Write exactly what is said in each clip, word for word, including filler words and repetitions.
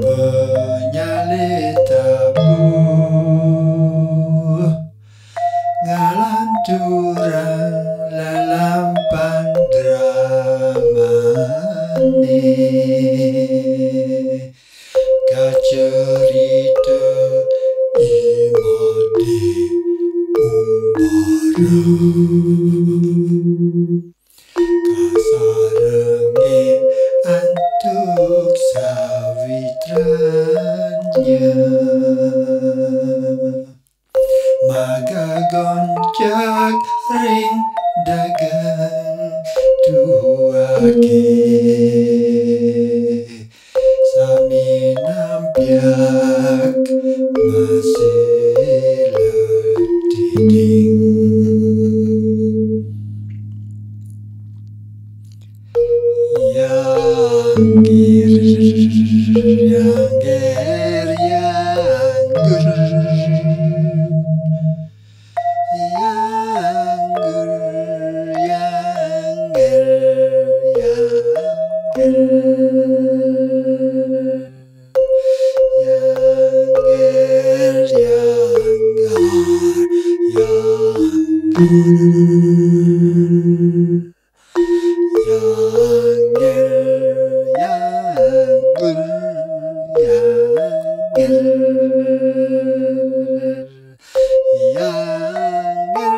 Penyalin tabuh ngalanturang lalampan dramane. Kacerita I Made Umbara. Kasarengin antuk sawitranya. Magagonjak ring dagang tuake. Sami nampiak masila diding. Yanggir, yanggir, yanggur. Yanggur, yanggir, yanggir. Yanggir, yanggur, yanggir. Yanggir, yanggur, yanggir. Yanggir,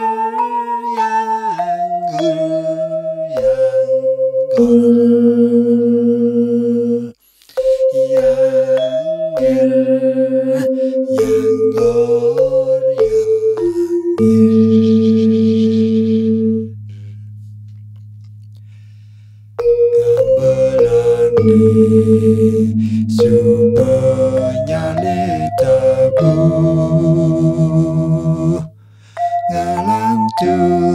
yanggur, yanggor. Yanggir, yanggor, yanggir. Gambelane suba nyalin tabuh ngalanturang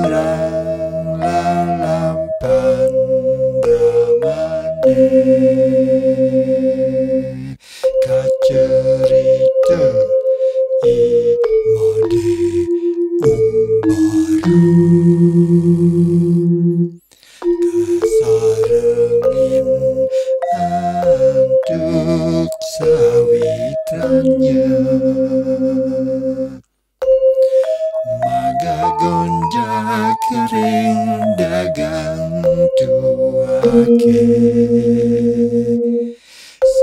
lalampan dramane. Kacerita I Made Umbara. Kasarengin antuk sawitranya. Magagonjak ring dagang tuake.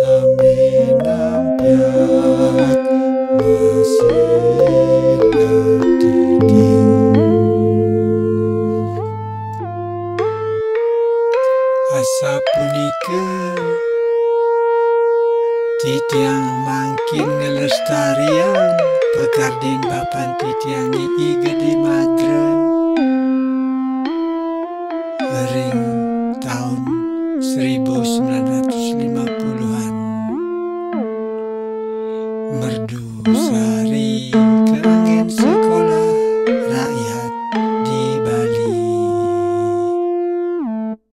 Sami nampiak masila diding. Asapunika titiang mangkin nglestariang pakardin bapan titiange I Gede Madra ring taun seribu sembilan ratus lima puluhan. Merdu sari kangin